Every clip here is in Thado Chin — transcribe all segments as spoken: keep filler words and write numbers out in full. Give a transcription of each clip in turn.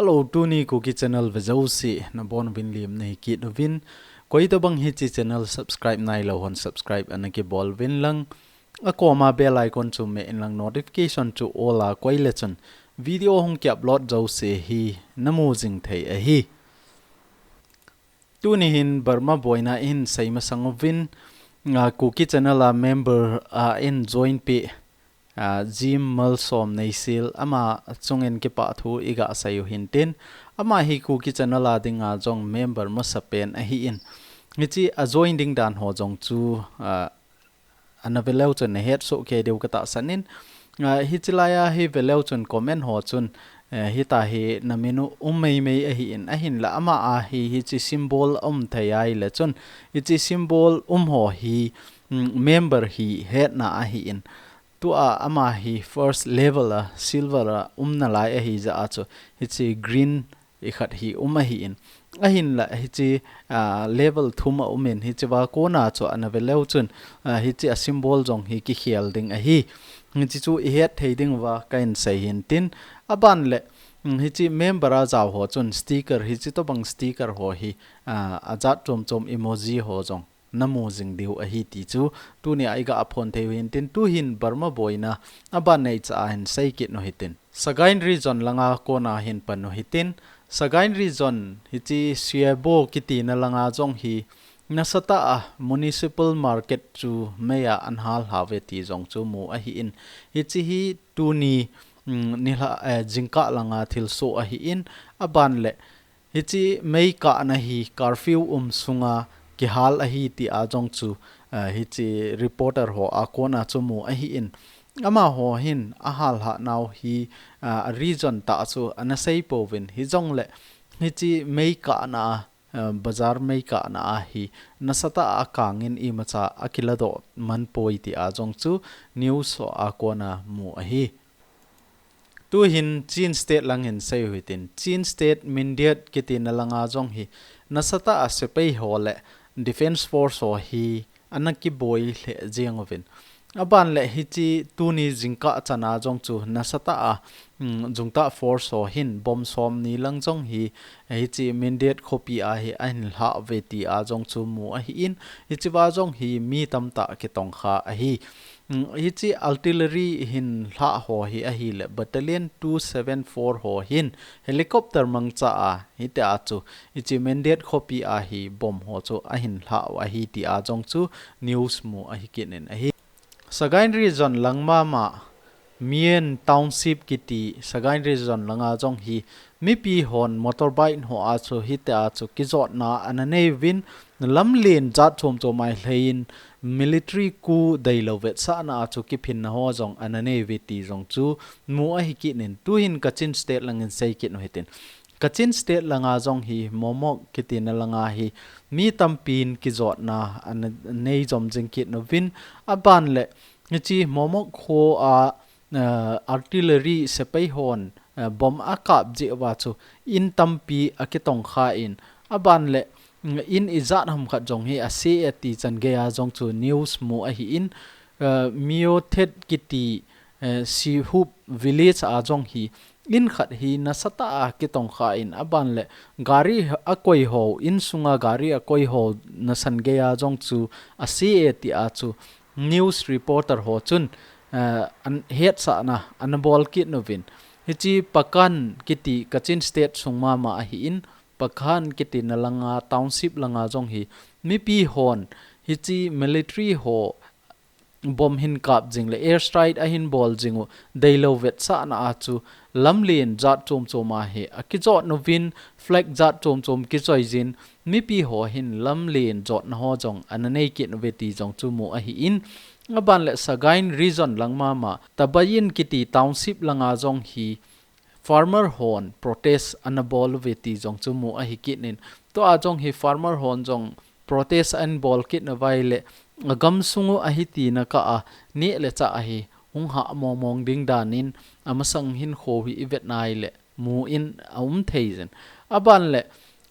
Hello, tuni Kuki Channel vejouse nabonchauvin lim nei kit uvin. Koitabang hiche channel subscribe nailou hon subscribe ana kibol uvin lang. Akoma bell icon chu meh in lang notification chu all a koi le chun video hung ki upload jouse hi namu jing thei ahi. Tuni hin Burma boina ihin sei masang uvin, a, Kuki Channel a member a ihin join peh, a, Jim Malsom Neisel ama chungin kipah thu iga sei u hintin, ama hi Kuki Channel a dinga jong member masapen ahin. Hiche a join ding dan ho jong chu, a, ana veleu chun nahet soh kei diu katahsan in, a, hiche laiya hi veleu chun comment ho chun, eh, hitia hi namin u um meimei ahin, ahinla ama a hi hiche symbol um thei ahile chun, hiche symbol um ho hi, mm, member hi hetna ahin. Tua ama hi first level a silver a um nalai ahi jeh a chu, hiche green ikhat hi um ahin. Ahinla hiche, a, level thum a umin, hichea kona chu ana veleu chun, a, hiche a symbol jong hi kikhel ding ahi. Hiche chu ihet thei diuva kahin sei hintin. Aban le, mm, hiche member a jao ho chun sticker, hiche tobang sticker ho hi, a, ajat chom chom emoji ho jong namu jing diu ahi ti chu tunia iga phon thei u hintin, tuhin Burma boina aban neicha a hin sei kit u hitin. Sagaing Region langa kona hin pan u hitin, Sagaing Region hiche Siabo kitina langa jong hi nasatah a municipal market chu meiya ana hal hauve ti jong chu mu ahin. Hiche hi tuni, mm, nilhah, eh, jingkah langa thilsoh ahin, aban le hiche mei kahna hi curfew um sunga kihal ahi tia jong chu, ah, hiche reporter ho a kona chu mu ahin. Amaho hin ahal lhah nau hi, ah, a reason tah chu ana sei pouvin, hijongle hiche mei kahna, ah, bazar mei kahna a hi nasatah a kangin imacha akiladoh man poi tia jong chu news ho a kona mu ahi. Tuhin Chin State lang hin sei u hitin, Chin State Mindat kitina langa jong hi nasatah a sepai ho le Defence Force ho hi ana kiboi lheh jeng uvin. Aban le hiche tuni jingkah chana jong chu nasatah a, mm, Junta Force ho hin bomb som ni lang jong hi hiche Mindat khopi a hi ahin lhah uve tia jong chu mu ahin, hichea jong hi mi tamtah kitongkha ahi. Mm, hiche artillery hin lhah ho hi ahile Battalion two seven four ho hin helicopter mangcha a, hitia chu hiche Mindat khopi a hi bomb ho chu ahin lhah u ahi tia jong chu news mu ahi kit in ahi. Sagaing Region lang mama, Mien Township kiti Sagaing Region langa jong hi mipi hon motorbike ho a chu hitia chu kijotna ana nei uvin, lamlen jat chom chom a lheiyin military coup deilou vetsahna a chu kiphinna ho jong ana nei uve ti jong chu mu ahi kit in, tuhin Kachin State lang in sei kit u hitin. Kachin State langa jong hi Momok kitina langa hi mi tampin kijotna ana nei jom jing kit uvin, aban le hiche Momok kho a, eh, artillery sepai hon, eh, bomb akap jeh uva chu in tampi akitongkha in, aban le, mm, in ijat ham khat jong hi ase e ti chan geiya jong chu news mu ahin, eh, Mio Thet kiti, eh, Sihup village a jong hi in khat hi nasatah a kitongkha in, aban le gari akoi ho, in sunga gari akoi ho nasan geiya jong chu ase e tia chu news reporter ho chun, eh, an hetsahna ana bol kit uvin. Hiche Pakan kiti Kachin State sung mama ahin, Pakan kitina langa township langa jong hi mipi hon hiche military ho bomb hin kap jing le air strike ahin bol jing u deilou vetsahna a chu lamlen jat chom chom a hi akijot uvin, flag jat chom chom kichoi jin, mipi ho hin lamlen jotna ho jong ana nei kit uve ti jong chu mu ahin, aban le Sagaing Region lang mama, Tabayin kiti township langa jong hi farmer hon protest ana bol uve ti jong chu mu ahi kit in, tua jong hi farmer hon jong protest ana bol kit uva ahile, agam sung u ahi tina kah a, neh le chah ahi, hung hah mong mong ding dan in, amasang hinkho hi ivet na ahile, mu in aum thei jin. Aban le,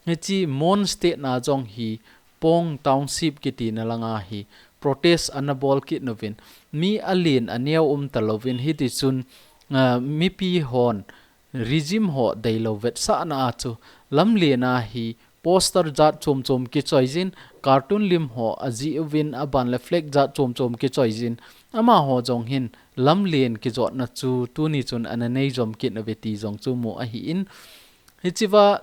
hiche Mon State na jong hi Pong Township kitina langa hi protest ana bol kit uvin, mi alen aneo um talouvin, hiti chun, ah, mipi hon regime ho deilou vetsahna a chu lamlen a hi poster jat chom chom kichoi jin, cartoon lim ho ajih uvin, aban le flag jat chom chom kichoi jin, amaho jong hin lamlen kijotna chu tuni chun ana nei jom kit uve ti jong chu mu ahi in. Hichea,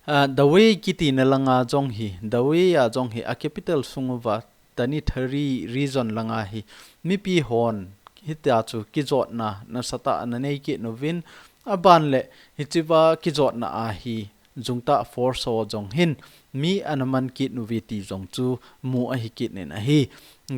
ah, The Way kiti na langa jong hi, The Way a jong hi a capital sung uva Tanintharyi region langa hi mipi hon hitia chu kijotna nasatah ana nei kit uvin, aban le hichea kijotna a hi jungtah force ho jong hin mi ana man kit uve ti jong chu mu ahi kit in ahi.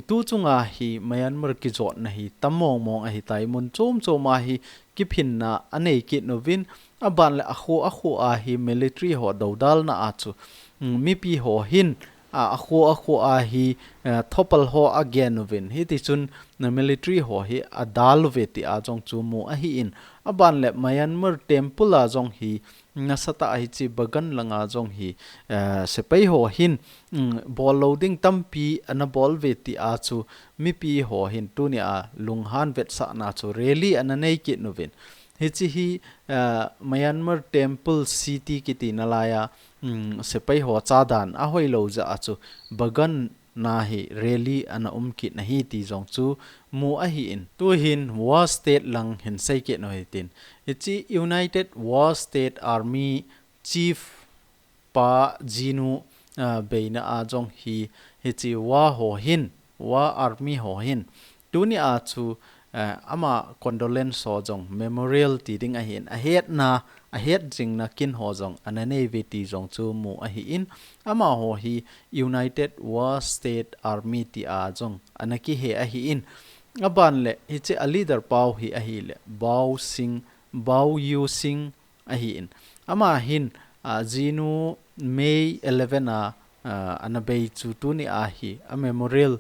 Tu chunga hi Myanmar kijotna hi tam mong mong ahi tai, mun chom chom a hi kiphinna anei kit uvin, aban le akho akho a hi military ho dodalna a chu, mm, mipi ho hin, a, akho akho a hi, eh, thopal ho agen uvin. Hiti chun na military ho hi adal uve ti a jong chu mu ahi in. Aban le Myanmar temple a jong hi nasatah hiche Bagan langa jong hi, eh, sepai ho hin, mm, bol lou ding tampi ana bol uve ti a chu mipi ho hin tuni a lunghan vetsahna chu rally ana nei kit uvin. Hiche hi, eh, Myanmar Temple City kiti na lai a, mm, sepai ho chadan ahoilou jeh a chu Bagan na hi rally ana um kit na hi ti jong chu mu ahi in. Tu hin Wa State lang hin sei kit u hitin. Hiche United Wa State Army Chief pa jinu, ah, beina a jong hi, hiche Wa ho hin, Wa Army ho hin tuni a chu, eh, ama condolence ho jong memorial ti ding ahi in, ahetna, ahet jingna kin ho jong ana nei uve ti jong chu mu ahi in, amaho hi United Wa State Army ti a jong ana kihe ahi in, aban le hiche a leader pau hi ahile Bao Sing, Bao Yu Sing ahi in. Ama hin, ah, jinu May eleven a, ah, ana bei chu tuni a hi a memorial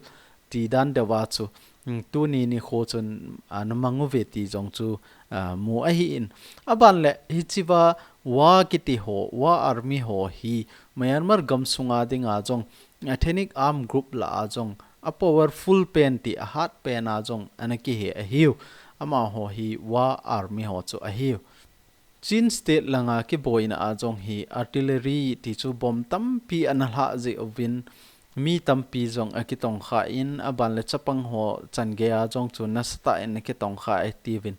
ti dan deuh a chu, mm, tuni nikho chun, ah, ana mang uve ti jong chu, ah, mu ahi in. Aban le hichea Wa kiti ho, Wa Army ho hi Myanmar gam sunga dinga jong ethnic arm group lah a jong a powerful pen ti a hat pen a jong ana kihe ahiu. Amaho hi Wa Army ho chu ahiu. Chin State langa kiboina a jong hi artillery ti chu bomb tampi ana lhah jeh uvin mi tampi jong akitongkha in, aban le chapang ho changei a jong chu nasatah in akitongkha e tiuvin.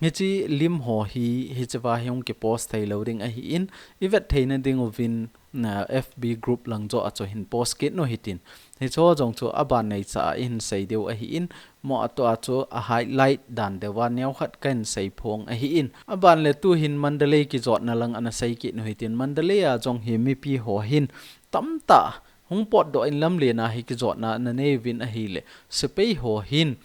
Hiche lim ho hi, hichea hi hung kipost thei lou ding ahi in, i vet theina ding uvin, na F B group lang joh a chu hin post kit u hitin. Hiche ho jong chu aban neicha a i hin sei diu ahi in, mo a to a chu a highlight dan deuh a neokhat ka hin sei phong ahi in. Aban le tu hin Mandalay kijotna lang ana sei kit u hitin. Mandalay a jong hi mipi ho hin tamtah hung potdoh in lamlen a hi kijotna ana nei uvin ahile, sepai ho hin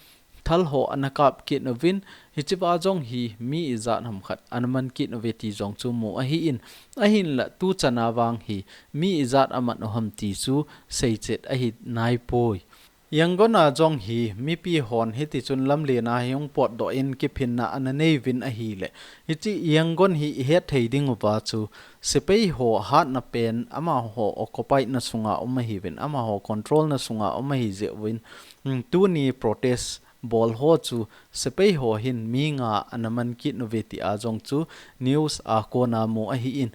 thal ho ana kap kit uvin, hichea jong hi mi ijat ham khat ana man kit uve ti jong chu mu ahi in, ahinla tu chan a vang hi mi ijat aman u ham ti chu seichet ahi naipoi. Yangon a jong hi mipi hon hiti chun lamlen a hi hung potdoh in kiphinna ana nei uvin ahile, hiche Yangon hi i het thei ding uva chu sepai ho hatna pen amaho occupy na sunga um ahiuvin, amaho control na sunga um ahi jeh uvin, mm, tuni protest bol ho chu sepai ho hin mi nga ana man kit uve ti a jong chu news a kona mu ahi in.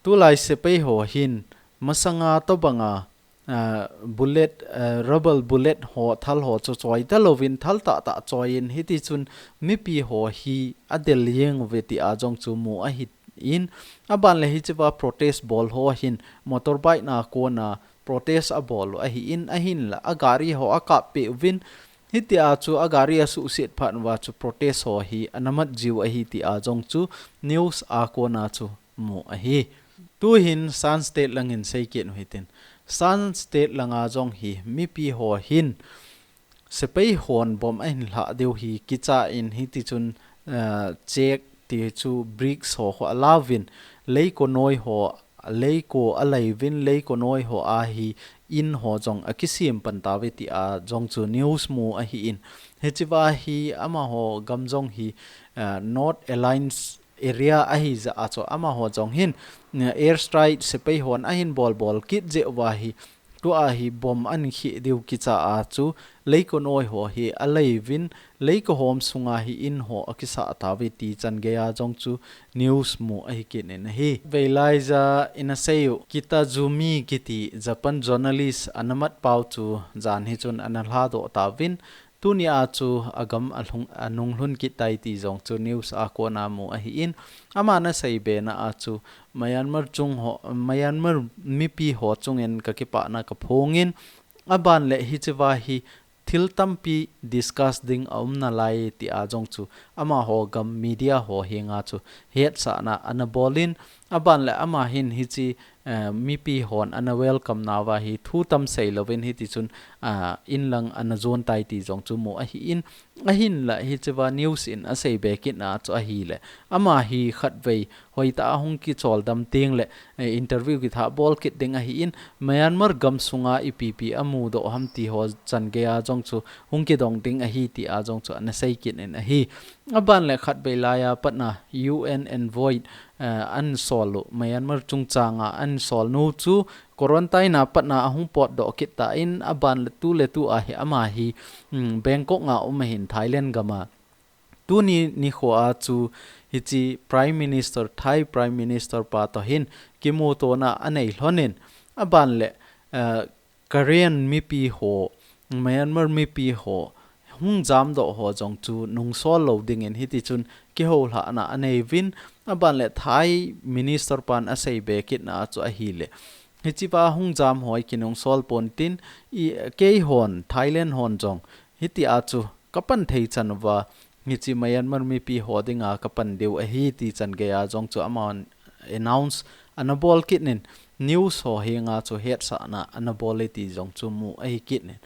Tulai sepai ho hin masanga tobanga, ah, bullet, ah, rubber bullet ho thal ho chu choi ta louvin thal tah tah choi in hiti chun mipi ho hi adel jeng uve ti a jong chu mu ahi in. Aban le hichea protest bol ho hin motorbike na kona protest abol u ahi in, ahinla a gari ho akap peh uvin, hitia chu a gari asuhset phat uva chu protest ho hi ana mat jiu ahi ti a jong chu news a kona chu mu ahi. Tu hin Shan State lang hin sei kit u hitin. Shan State langa jong hi mipi ho hin sepai hon bomb ahin lhah diu hi kicha in hiti chun, ah, chek ti chu bricks ho khu alauvin, leiko noi ho, leiko alei uvin, leiko noi ho a hi in ho jong akisem pan tauve ti a jong chu news mu ahi in. Hichea hi amaho gam jong hi, ah, North Alliance area ahi jeh a chu amaho jong hin, ah, air strike sepai hon ahin bol bol kit jeh uva hi Tua hi bomb ahin khih diu kicha a chu leiko noi ho hi alei uvin, leiko hom sunga hi in ho akisah tauve ti chan geiya jong chu news mu ahi kit in ahi. Veilaija ina seiyu Kitazumi kiti Japan journalist ana mat pau chu jan hi chun ana lhadoh tauvin, tuni a chu agam alhung, anung lhun kit tai ti jong chu news a kona mu ahi in, ama ana seibe na a chu Myanmar chung ho, Myanmar mipi ho chungin ka kipana ka phongin, aban le hichea hi thil tampi discuss ding aum nalai ti a jong chu amaho gam media ho henga chu hetsahna ana bolin, aban le ama hin hiche, eh, mipi hon ana welcome nauva hi thu tam seilouvin hiti chun, ah, in lang ana jon tai ti jong chu mu ahi in, ahinla hichea news in aseibe kit na chu ahile ama hi khatvei hoitah a hung kicholdam teng le, eh, interview kithah bol kit ding ahi in, Myanmar gam sunga ipi ipi amudoh ham ti ho chan geiya jong chu hung kidong ding ahi ti a jong chu ana sei kit in ahi. Aban le khatvei laiya patna U N envoy, eh, ahin sol u Myanmar chungchanga ahin sol nu chu quarantine a patna ahung potdoh kit tan, aban le tu le tu a hi ama hi, mm, Bangkok a um ahin Thailand gam a. Tuni nikho a chu hiche Prime Minister, Thai Prime Minister pa toh hin kimutona anei lhonin, aban le, eh, Karen mipi ho, Myanmar mipi ho hung jamdoh ho jong chu nungsol lou dingin hiti chun kihoulhahna anei uvin, aban le Thai Minister pan aseibe kit na chu ahile, hichea hung jam ho hi kinungsol pontin, i, keihon Thailand hon jong hiti a chu ka pan thei chan uva, hiche Myanmar mipi ho dinga ka pan diu ahi ti chan geiya jong chu aman announce ana bol kit in, news ho henga chu hetsahna ana bol e ti jong chu mu ahi kit in.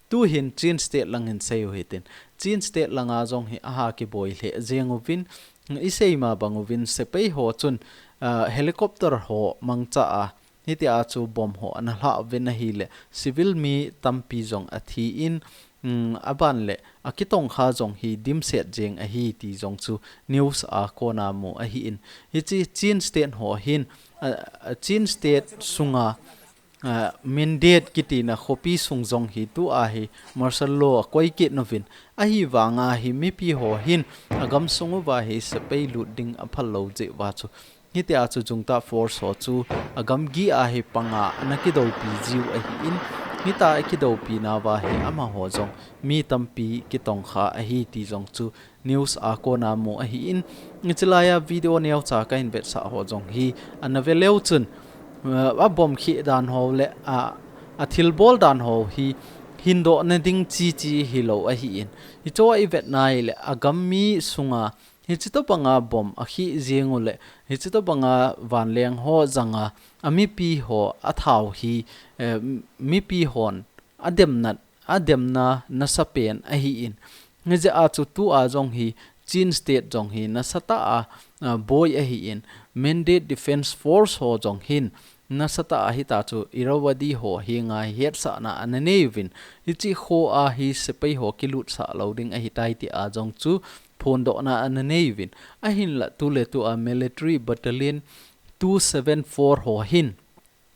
Tuhin Chin State lang hin seiyu hitin. Chin State langa jong hi aha kiboi lheh jeng uvin, isei ma bang uvin sepai ho chun, ah, helicopter ho mangcha a, hiti a chu bomb ho ana lhah uvin ahile, civil mi tampi jong athi in, mm, aban le akitongkha jong hi dimset jeng ahi ti jong chu news a kona mu ahi in. Hiche Chin State ho hin, a, a Chin State sunga, a, Mindat kitina khopi sung jong hi tua hi martial law akoi kit nauvin. Ahivanga hi mipi ho hin agam sung uva hi sepai lut ding aphal lou jeh uva chu Hitia chu Junta Force ho chu a gamgi a hi panga ana kidoupi jiu ahi in, hitia a kidoupi nauva hi amaho jong mi tampi kitongkha ahi ti jong chu news a kona mu ahi in, hiche laia video neocha kahin vetsah ho jong hi ana ve leu chun, eh, a bomb khih dan ho le a, a thilbol dan ho hi hindohna ding chi chi hilou ahi in, hicho a i vet nai le a gam mi sunga Hiche tobanga bomb a khih jeng u le, hiche tobanga vanleng ho janga, a mipi ho a thau hi, eh, mipi hon a demna, a demna nasa pen ahi in. Hijeh a chu tua jong hi Chin State jong hi nasatah a, a, boi ahi in. Mindat Defence Force ho jong hin, Nasatah a hitia chu Irrawaddy ho henga hi hetsahna ana nei uvin, hiche kho a hi sepai ho kilutsah lou ding ahitai tia jong chu phondohna ana nei uvin, ahinla tuletua Military Battalion two seven four ho hin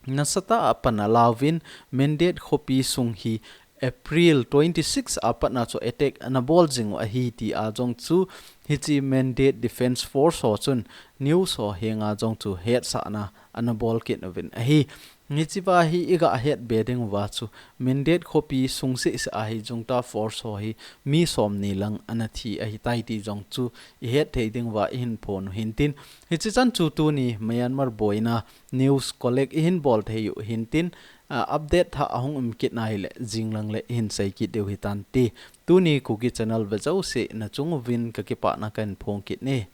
nasatah a pan ala uvin Mindat khopi sung hi April twenty six a patna chu attack ana bol jing u ahi tia jong chu hiche Mindat Defence Force ho chun news ho henga jong chu hetsahna ana bol kit uvin ahi. Hichea hi i gahet be diuva chu Mindat khopi sung seh seh a hi Junta Force ho hi mi somni lang ana thi ahitai ti jong chu i het thei diuva i hin phon u hintin. Hiche chan chu tuni Myanmar boina news collect i hin bol thei u hintin. A, update thah ahung um kit nai le, jinglang le i hin sei kit diu hitante. Tuni Kuki Channel ve jouse na chung uvin ka kipana kahin phong kit e.